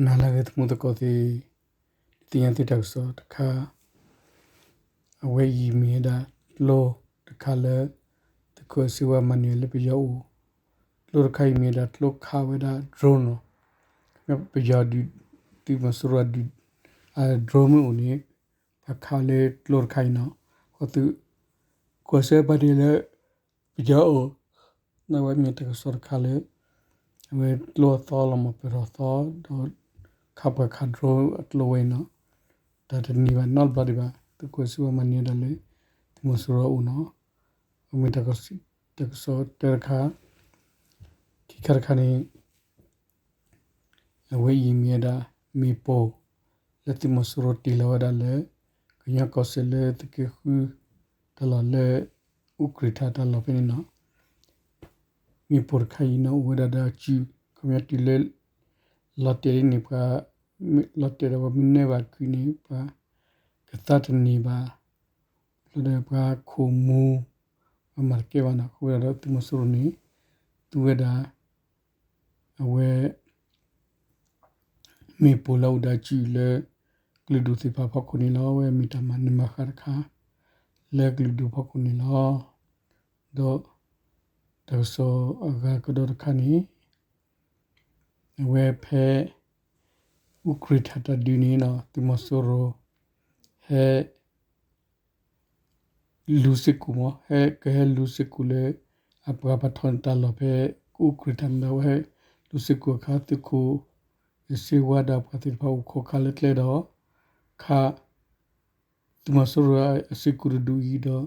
နၤလၢအဂ့ၤ သမူသကိးသ့ၣ်, ဒုးသ့ၣ်ညါသုတၢ်ကစီၣ်တခါ, အဝဲအံၤမ့ၢ်ဝဲဒၣ်ကျိတခါလၢ သုးခိၣ်စ့ဝါမၤန့ၢ်လၢပယီၤအိၣ်, ကျိတခါအံၤမ့ၢ်ဝဲဒၣ်ကျိခးဝဲဒၣ် drone နီၤ, ပယီၤဒုး, သုးမီၤစိရိၤဒုး, drone မ့ၢ်အိၣ်န့ၣ်, ပှၤခးလၢကျိတခါအံၤနီၤ, ဃိသုးခိၣ်စ့ဝါမၤန့ၢ်လၢ ပယီၤအိၣ်, အဝဲမ့ၢ်တၢ်ကစီၣ်တခါလၢ အဝဲကျိအသီလီၤမၢ် ပၢၢ်ထီၣ်သီ, ဒီးခးပှၤခး drone အကျိဝဲအံၤနီၤ, တၢ်တန့ၢ်ဘၣ်နီတဘျီဒံးဘၣ် သုးခိၣ်စ့ဝါမၤန့ၢ်ဒၣ်လၢ သုးမီၤစိရိၤအအိၣ်နီၤ, အမ့ၢ်တၢ်ကစီၣ်တၢတခါ, ခံခါတခါန့ၣ် အဝဲအံၤမ့ၢ်ဝဲဒၣ် မ့ၣ်ပိၢ် လၢသုးမီၤစိရိၤတ့ၢ်လီၤဝဲဒၣ်လၢ ကညီကီၢ်စဲၣ်လၢသုးက့ဃု တၢ်လီၢ်လၢ အူကြံၣ်ထးတၢ်လီၢ်ဖဲန့ၣ်နီၤ, မ့ၣ်ပိၢ်တခါအံၤနီၤ အိၣ်ဝဲဒၣ်ဒီးအစု ခီပညီတုၤလၢ လီၤတဲာ်လံန့ၣ် ပှၤ လီၤတဲာ်ဒီးပှၤမ့ၢ်နၢဘၣ်ကွံာ်န့ၣ် ပှၤကသါတန့ၢ်ဘၣ်, လီၤဒီးပှၤခိၣ်မူ ပှၤမၤတကဲဘၣ်နီၤ, အဃိဝဲဒၣ်ဒီးသုးမီၤစိရိၤန့ၣ် သူဝဲဒၣ် အဝဲ မ့ၣ်ပိၢ်လၢအအိၣ်ဒီးအစုလၢ ကလုာ်ဒူၣ်သ့ၣ်တဖၣ်အဖီခိၣ်န့ၣ်လီၤ. အဝဲမ့ၢ်တၢ်မၤနၢၤမၤဃၣ်တခါ လၢကလုာ်ဒူၣ်အဖီခိၣ်န့ၣ်လီၤ. ဒီး တၢ်ကစီၣ်အဂၤကဒီးတခါန့ၣ် အဝဲဖဲ အူကြံၣ်ထးတၢ်ဒုးန့ၣ်နီၤ သုးမီၤစိရိၤ ဟဲ လူၤစ့ၢ်ကီးမး ဟဲကဟဲလူၤစ့ၢ်ကီးလၢ အပှၤပာ်ထီၣ်န့ၢ်တၢ်လီၢ်ဖဲ အူကြံၣ်ထးန့ၣ်ဒီး အဝဲဟဲလူၤစ့ၢ်ကီးအခါ သုးခိၣ်စ့ဝါဒီးပှၤသ့ၣ်တဖၣ်အိၣ်ခိးခါလၢကျဲဒီး ခး သုးမီၤစိရိၤအစုကဝဲၤတဒူၣ်အံၤဒီး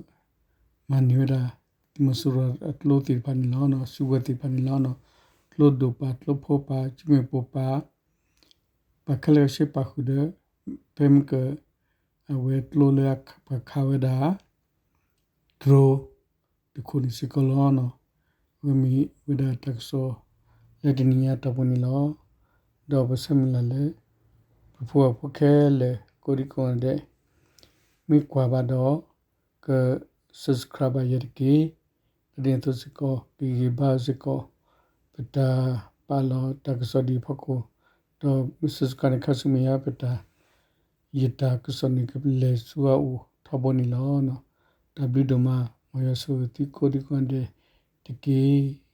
မၤန့ၢ်ဝဲဒၣ် သုးမီၤစိရိၤအကျိသ့ၣ်တဖၣ်န့ၣ်လီၤ. စုကဝဲၤသ့ၣ်တဖၣ်န့ၣ်လီၤ. ကျိဒိၣ်ပာ် ကျိဖိပာ် စုမ့ၣ်ပိၢ်ပာ် ပာ်ခဲလၢာ်ဆ့ပာ်ဃုာ်ဒီး ဖဲမ့ၢ်က အဝဲကျိလၢပှၤခးဝဲဒၣ် drone တခိၣ်န့ၣ်စ့ၢ်ကီးလီၤ. အဝဲမ့ၢ်ဝဲဒၣ်တၢ်ကစီၣ်လၢတနံၤညါအတီၢ်ပူၤန့ၣ်လီၤ. ဒီးပဆၢမုၢ်လၢ်လၢ ပဖိပၣ်ဖိခဲလၢာ် ကိးဒံကိးဂၤဒဲး မ့ၢ်ကွၢ်ဘၣ်ဒီး က subscribe ဘၣ်ယၤတက့ၢ်. ဒီးဒ်န့ၣ်အသိးစ့ၢ်ကီး ကဂ့ၤဘါစ့ၢ်ကီး ပတၢ်ပာ်လီၤတၢ်ကစီၣ်ဒ်အံၤအဖီခိၣ်, ဒီးမ့ၢ် subscribe န့ၣ် ခါဆူမဲာ်ညါ ပတၢ် ယတၢ်ကစီၣ်န့ၣ် ကလဲၤဆူအအိၣ်ထီဘိန့ၣ်လီၤ. တၢ်ဘျုးဒိၣ်မး မ်ယွၤဆိၣ်ဂ့ၤသုကိးဒံကိးဂၤဒဲးတက့ၢ်.